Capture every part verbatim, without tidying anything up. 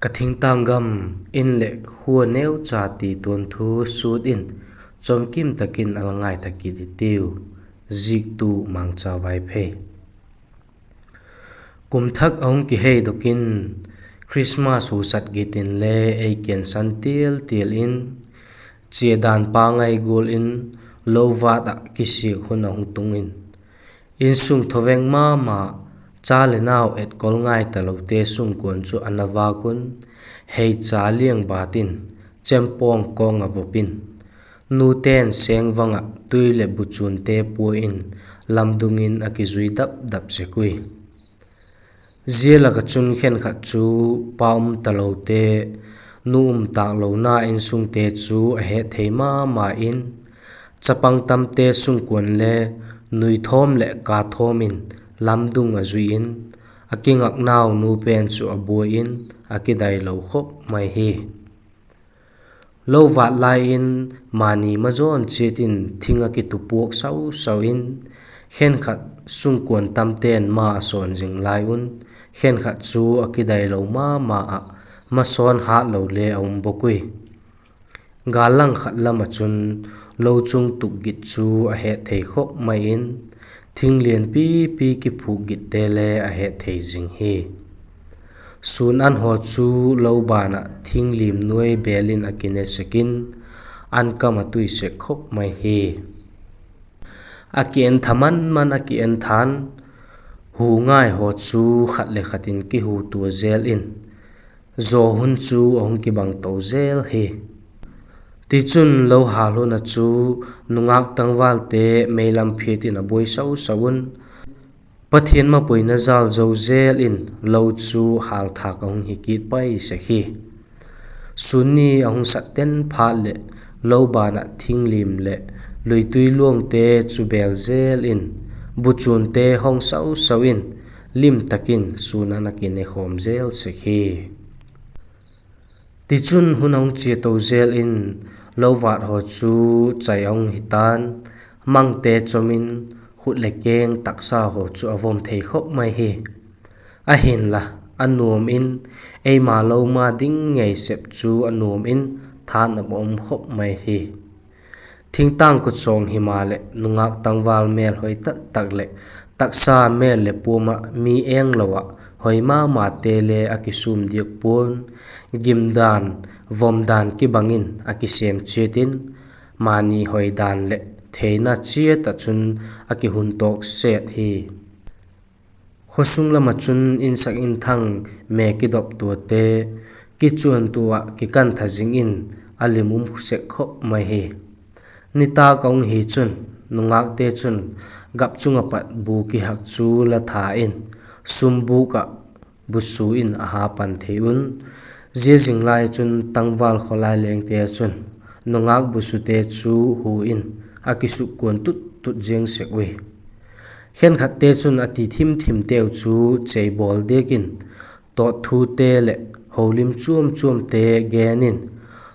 Ka thingtâng gam, in leh khua neucha ti tuanthu sut in, chawmkim tak in a la ngai ta kit i tiu. Ziktu Mangcha Vaiphei. Kum thak a hung kiheidok in, Christmas husat git inle ei kensan tial tial in, chia dan pangai gual in, lo vât ah kisiak hun a hung tung in, insung thoveng ma ma, cha leh nau etkol ngai talote sungkuan chu a na vâk un, heicha liang bât in, chempawng kawng a vop in, nute'n sêng vang ah tui leh buchunte pua in, lamdung in a kizui dap dap sek ui. Zia lak ah chun khenkhat chu pa um talote, nu um tâk lona insungte chu a het thei ma ma in, chapang tamte sungkuan le nui thawm leh ka thawm in lamdung a zui in, a kingaknau nu pen chu a buai in, a kidailo khop mai hi. Lo vât lai in, mani mazawn chiat in thing a kitupuak sau sau in, khenkhat sungkuan tamte'n ma a sawn zing lai un, khenkhat chu a kidailo ma ma ah, masawn hâtlo le a um bawk ui. Gâl lang khat lam ah chun, lo chung tuk git chu a het thei khop mai in, thing lian pipi kiphuk gitte le a het thei zing hi. Sûn an haw chu lo ban ah thing lim nuai bêl in a kine sek in, an kam a tui sek khop mai hi. A ki en tha man man a ki en tha'n, hu ngai haw chu khat leh khat in kihu tua zel in, zaw hun chu a hung kibang to zel hi. Tichun lo hâl hun ah chu nungâk tangvalte meilam phiat in a buai sau sau un, Pathian mapuina jâl zo zel in lo chu hâl thâk a hung hi kit pai sek hi. Sûn ni a hung sat ten phat leh, lo ban ah thing lim leh luitui luangte chu bêl zel in, buchunte hong sau sau in, lim tak in sûn an a kine khawm zel sek hi. Tichun hun a hung chia to zel in, lo vât haw chu chai a hung hi ta'n, mangte chom in, khut leh keng taksa haw chu a vom thei khop mai hi. Ahinla, a nuam in, eima lo ma ding ngei sep chu a nuam in, thanop a um khop mai hi. Thingtâng kuchawng himaleh nungâk tangval mêl hoi tak tak leh taksa mêl leh puam ah mi eng lo ah hoi ma mate le a kisûm diak pua'n, gimdan, vomdan kibang in a kisêm chiat in, mani hoi dan leh theina chiat ah chun a kihun tawk set hi. Khawsung lam ah chun insak inthang me kidop tuate, kichuantu ah kikan tha zing in a lim um sek khop mai hi. Nitâk a hung hi chun, nungâkte chun gap chung ah pat bu kihak chu la tha in, sumbûk ah busu in a ha pan thei un. Zia zing lai chun tangval khawlai lengte chun nungâk busute chu hu in a kisukkuan tut tut ziang sek ui. Khenkhatte chun a ti thim thimteu chu chei bawl diak in, tawtthute leh holim chuam chuamte gen in,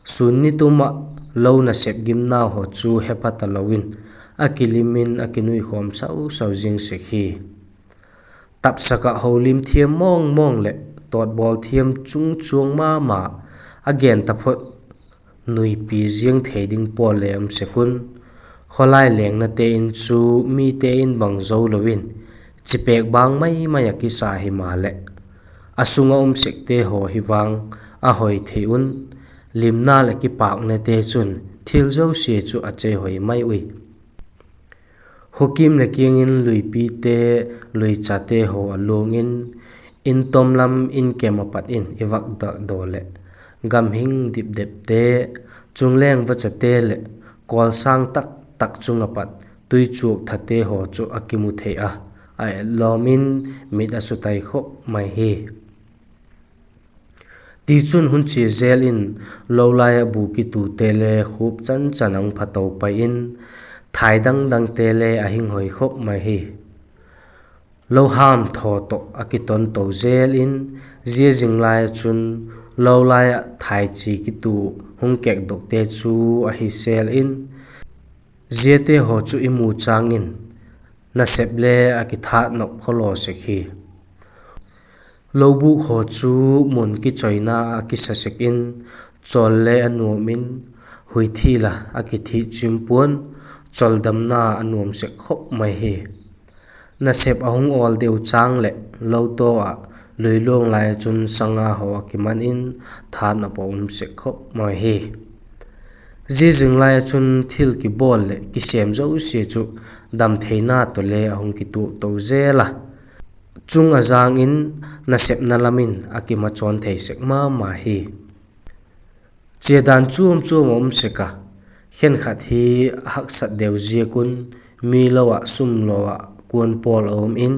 sûn ni tum ah lo nasep gimnau haw chu hepha talo in, a kilim in a kinuikhawm sau sau ziang sek hi. Tapsak ah holim thiam mawng mawng leh tawtbawl thiam chung chuang ma ma, a gen taphot nuipi ziang thei ding pawl le um sek un. Khawlai lengnate in chu mite in bang zo lo in, chipêk bang mai mai ah kisa himaleh, a sung ah um sekte haw hi vang a hoi thei un. Limna leh kipâknate chun thil zosia chu a chei hoi mai ui. Khawkîm leh kiang in luipite, luichate haw a luang in, in tom lam in kem ah pat in i vak dak daw leh, gam hing dipdepte, chungleng vachate leh kawlsâng tak tak chung ah pat tuichuak thate haw chu a kimu thei a, a etlawm in mit a sutai khop mai hi. Tichun hun chia zel in, lo lai ah bu kitute le khup chan chan a hung pha to pai in, thai dang dangte le a hing hoi khop mai hi. Lo ham thaw tawh a kiton to zel in, zia zing lai ah chun lo lai ah thaichi kitu hung kekdokte chu ahi sel in, ziate haw chu i mu châng in, nasep le a kithât nop khawlaw sek hi. Lobûk haw chu mun kichoina ah a kisa sek in, chawl le a nuam in, huithil ah a kithit chim pua'n, chawldamna a nuam sek khop mai hi. Nasep a hung awl deu châng leh lotaw ah luiluang lai ah chun sanga haw a kiman in, thanop a um sek khop mai hi. Zia zing lai ah chun thil kibawl leh kisêm zosia chu damtheina tawh le a hung kituak to zel a, chung a jâng in nasepna lam in a kimachawn thei sek ma ma hi. Chiadan chuam chuam a um sek a, khenkhat hi haksat deu ziak un mi lo ah sum law ah kuan pawl a um in,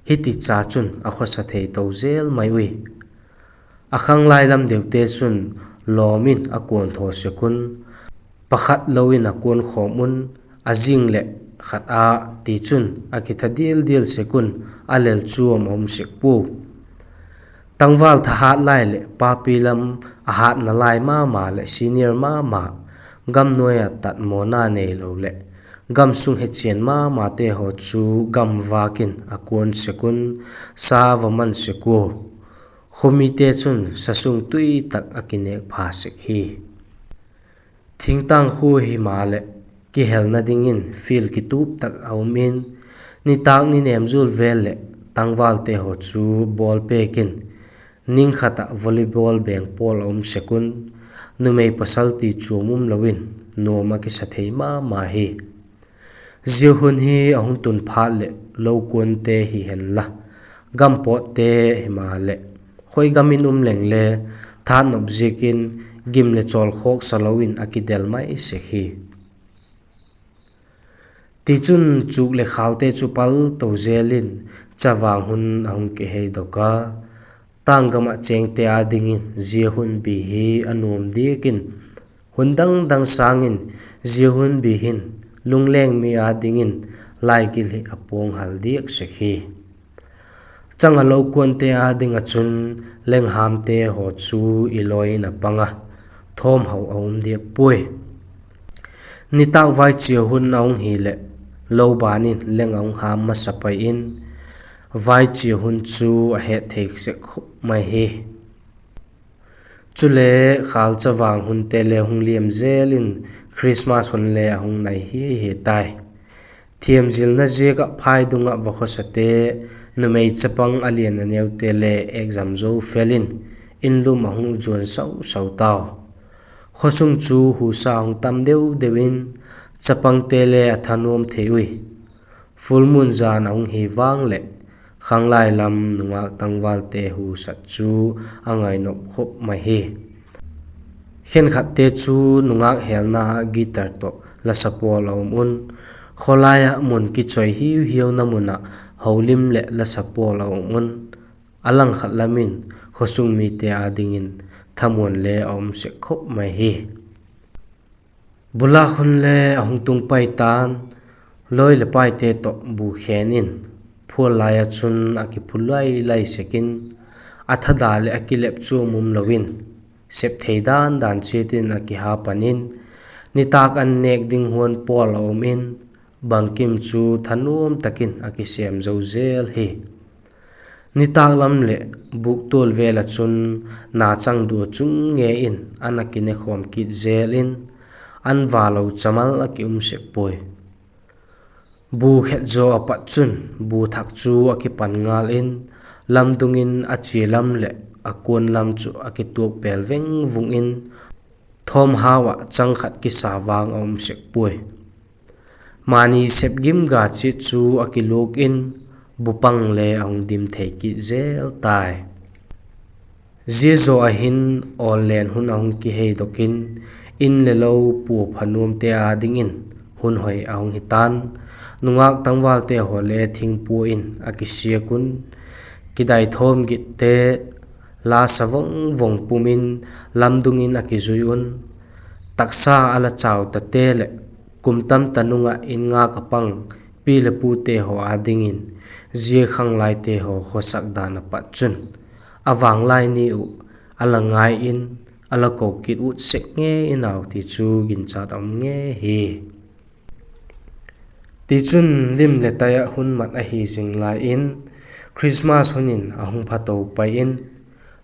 hiti cha chun a khawsa thei to zel mai ui. A khanglai lam deute chun lawm in a kuan thaw sek un, pakhat lo in a kuan khawm un, a zing leh khat a, tichun a kitha dial dial sek un, a lel chuam a um sek pua. Tangval thahat lai leh papi lam a hatna lai ma ma leh senior ma ma, gam nuai ah tatmawna neilo leh gam sung hechian ma mate haw chu gam vâk in a kuan sek un, sa va man sek ua, khawmite chun sa sung tui tak a kinêk pha sek hi. Thingtâng khua himaleh, kihelna dingin field kitup tak a um in, nitâk ni nêm zual vel leh tangvalte haw chu ball pêk in, ning khat ah volleyball beng pawl a um sek un, numei pawsal ti chuam um lo in nuam a kisa thei ma ma hi. Zia hun hi a hung tun phat leh lo kuante hi henla, gam pawtte himaleh, khoi gam in um leng le, thanop ziakin gim leh chawlkhawk sa lo in a kidel mai sek hi. Tichun, chuk leh khalte chu pal to zel in, chavang hun a hung kiheidok a, tâng gam ah chêngte â dingin zia hunbi hi a nuam diak in, hun dang dang sâng in zia hunbi hin lungleng mi â dingin laigil hi a puanghal diak sek hi. Chang a lo kuante â ding ah chun, lenghamte haw chu i lawi in a pang a, thawmhau a um diak puai. Nitâk vaichia hun a hung hileh, lo ban in leng a hung ham masa pai in, vaichia hun chu a het thei sek khop mai hi. Chule, khâl chavang hunte le hung liam zel in, Christmas hun le a hung nai hi hi tai. Thiamzilna ziak ah phaidung ah va khawsate, numei chapang a lian a neute le exam zo fel in, inlum a hung zuan sau sau tau. Khawsung chu husa hung tam deu deu in, chapangte le a thanuam thei ui. Full moon jan a hung hi vang leh, khanglai lam nungâk tangvalte husat chu a ngainop khop mai hi. Khenkhatte chu nungâk helna guitar tawh la sa pawl a um un, khawlai ah mun kichoi hiu hiauna mun ah holim leh la sa pawl a um un, a langkhat lam in khawsung mite â dingin thamuan le a um sek khop mai hi. Bulâk hun le a hung tung pai ta'n, lawi leh paite tawh bu khen in, phual lai ah chun a kiphu lai lai sek in, a thada leh a kilep chuam um lo in, sep thei dan dan chiat in a kiha pan in, nitâk an nêk ding huan pawl a um in, bangkim chu thanuam tak in a kisêm zo zel hi. Nitâk lam leh bûktual vel ah chun, nachang dua chung nge in an a kinekhawm kit zel in, an valo chamal a ki um sek puai. Bu khet zaw a pat chun bu thak chu a kipan ngal in, lamdung in a chia lam leh a kuan lam chu a kituak pêl veng vung in, thawmhau ah chang khat kisa vang a um sek puai. Mani sep gim ga chiat chu a kiluak in, bu pang le a hung dim thei kit zel tai. Zia zaw ah hin, awl len hun a hung kiheidok in, in le lo pua phanuamte â dingin hun hoi a hung hi ta'n, nungâk tangvalte haw le thingpua in a kisiak un, kidai thawm gitte, la sa vang vang pum in, lamdung in a kizui un, taksa a la chau tate leh kum tam ta nung ah in ngâk a pang pi leh pute haw â dingin, zia khanglaite haw khawsak dan a pat chun, a vang lai ni uh a la ngai in, a la ko kit ut sek nge in au ti chu ginchat a um nge hi. Tichun, lim leh tai ah hun mat ahi zing lai in, Christmas hun in a hung phato pai in,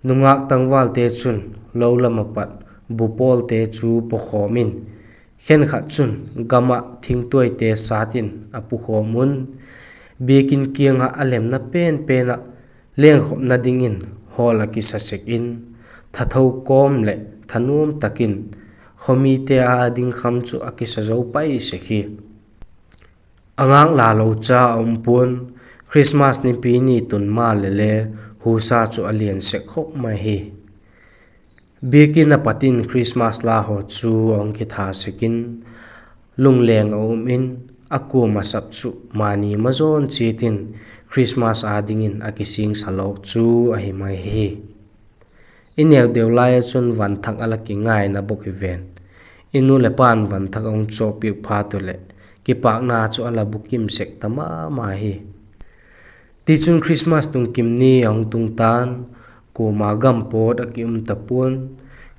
nungâk tangvalte chun lo lam ah pat bu pawlte chu pukhawm in, khenkhat chun gam ah thingtuaite sat in a pukhawm un, biakin kiang ah a lemna pen pen ah lengkhopna dingin hawl a kisa sek in, thatho kawm leh thanuam tak in khawmite â ding kham chu a kisa zo pai sek hi. A ngâk la lo cha a um pua'n, Christmas nipi ni tun ma leh le husa chu a lian sek khop mai hi. Biakin a pat in Christmas la haw chu a hung kitha sek in, lungleng a um in, a kuama sap chu mani mazawn chiat in Christmas â dingin a kisingsa lawk chu ahi mai hi. I neu deu lai ah chun van thak a la kingaina bawk hi ven. I nu leh pa'n van thak a hung chawkpiak phat u leh, kipâkna chu a la bukim sek ta ma ma hi. Tichun Christmas tungkim ni a hung tung ta'n, kuama gam pawt a ki um ta pua'n,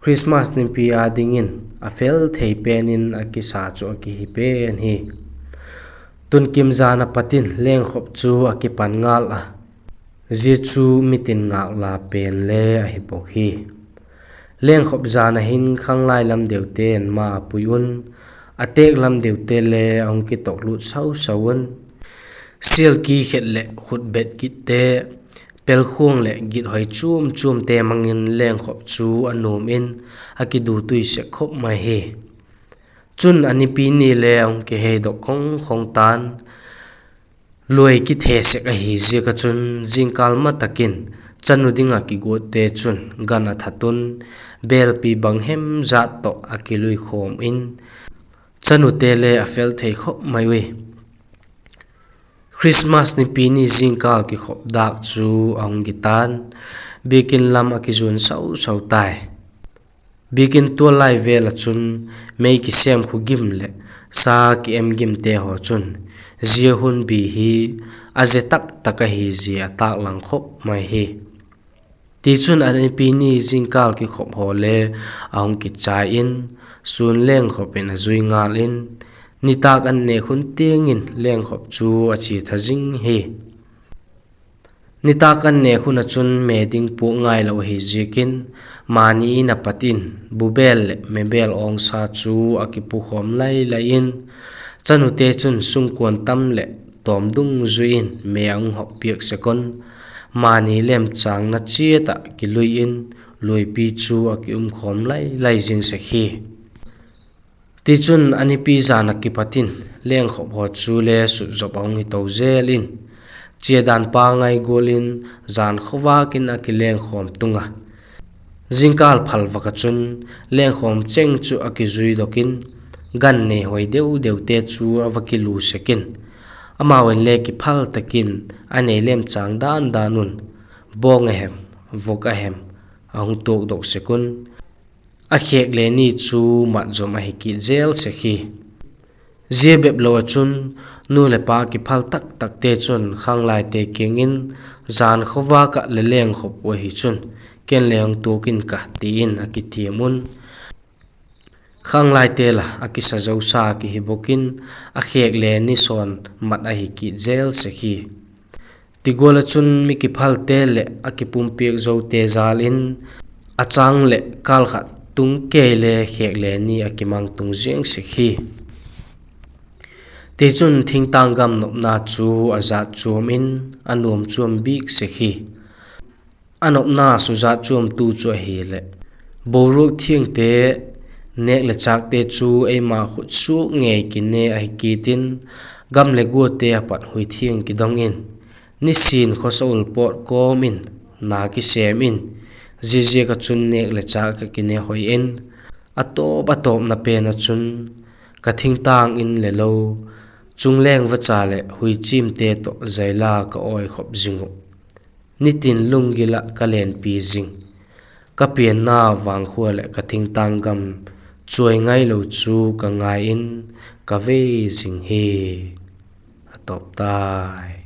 Christmas nipi â dingin a fel thei pen in a kisa chu a kihi pen hi. Tungkim jan a pat in lengkhop chu a kipan ngal a, zia chu mitin ngâk la pen le ahi bawk hi. Lengkhop jan a hin khanglai lam deute'n ma a pui un, a têk lam deute le a hung kitawklût sau sau un. Sial ki khet leh khut bet kitte, pelkhuang leh githoi chuam chuamte mang in lengkhop chu a nuam in, a kidutui sek khop mai hi. Chun a nipi ni le a hung kiheidok khong khong ta'n, luai kithe sek ahi ziak ah chun, zingkâl ma tak in chanu ding ah kiguatte chun gan a that un, bêlpi bang hem zat tawh a kilui khawm in, chanute le a fel thei khop mai ui. Christmas nipi ni zingkâl kikhop dâk chu a hung gi ta'n, biakin lam a kizuan sau sau tai. Biakin tual lai vêl ah chun mei kisêm khu gim leh sa ki-em gimte haw chun zia hun bi hi a ze tak tak ahi zia a tâklang khop mai hi. Tichun a nipi ni zingkâl kikhop haw le a hung kichai in, sûn lengkhop in a zui ngal in, nitâk an nêk hun tiang in lengkhop chu a chia tha zing hi. Nitâk an nêk hun ah chun me ding puak ngailo ahi ziakin, mani in a pat in bubêl leh mebêl awngsa chu a kipukhawm lai lai in, chanute chun sungkuan tam leh tawm dungzui in me a hung hawk piak sek un, mani lemchângna chiat ah kilui in, luipi chu a ki um khawm lai lai zing sek hi. Tichun a nipi jan ah kipat in lengkhop haw chu le sutzop a hung hi to zel in, chiadan pangai gual in jan khawvâk in a kilengkhawm tung a. Zingkâl phalvâk ah chun lengkhawm cheng chu a kizuidok in, gan nei hoi deu deute chu a va kilu sek in, amau in le kiphal tak in a nei lemchâng dan dan un, bawng a hem, vok a hem, a hung tuakdok sek un, a khêk le ni chu mat zom ahi kit zel sek hi. Zia bep lo ah chun, nu leh pa kiphal tak takte chun khanglaite kiang in, jan khawvâk ah le lengkhop uh ahi chun, ken le hung tuak in ka, ti in a kithiam un. Khanglaite la a kisa zosa kihi bawk in, a khêk le ni sawn mat ahi kit zel sek hi. Ti gual ah chun mi kiphalte leh a kipumpiak zote jâl in, a châng leh kâl khat tung kei le khêk le ni a kimang tung ziang sek hi. Tichun thingtâng gam nopna chu a jat chuam in, a nuam chuam bik sek hi. A nopna sujat chuamtu chu ahileh, boruak thiangte, nêk leh châkte chu eima khut suak ngei kine ahi kit in, gam leh guate a pat hui thiang kidong in, nisin khawsa ul pawt kawm in, na kisêm in, ziaziak ah chun nêk leh châk ka kine hoi in, a tawp a tawpna pen ah chun, ka thingtâng in le lo, chungleng vacha leh huichimte tawh zaila ka awi khop zing uh. Nitin lunggil ah ka lenpi zing, ka pianna vangkhua leh ka thingtâng gam chuai ngailo chu ka ngai in, ka vei zing hi. A tawp tai.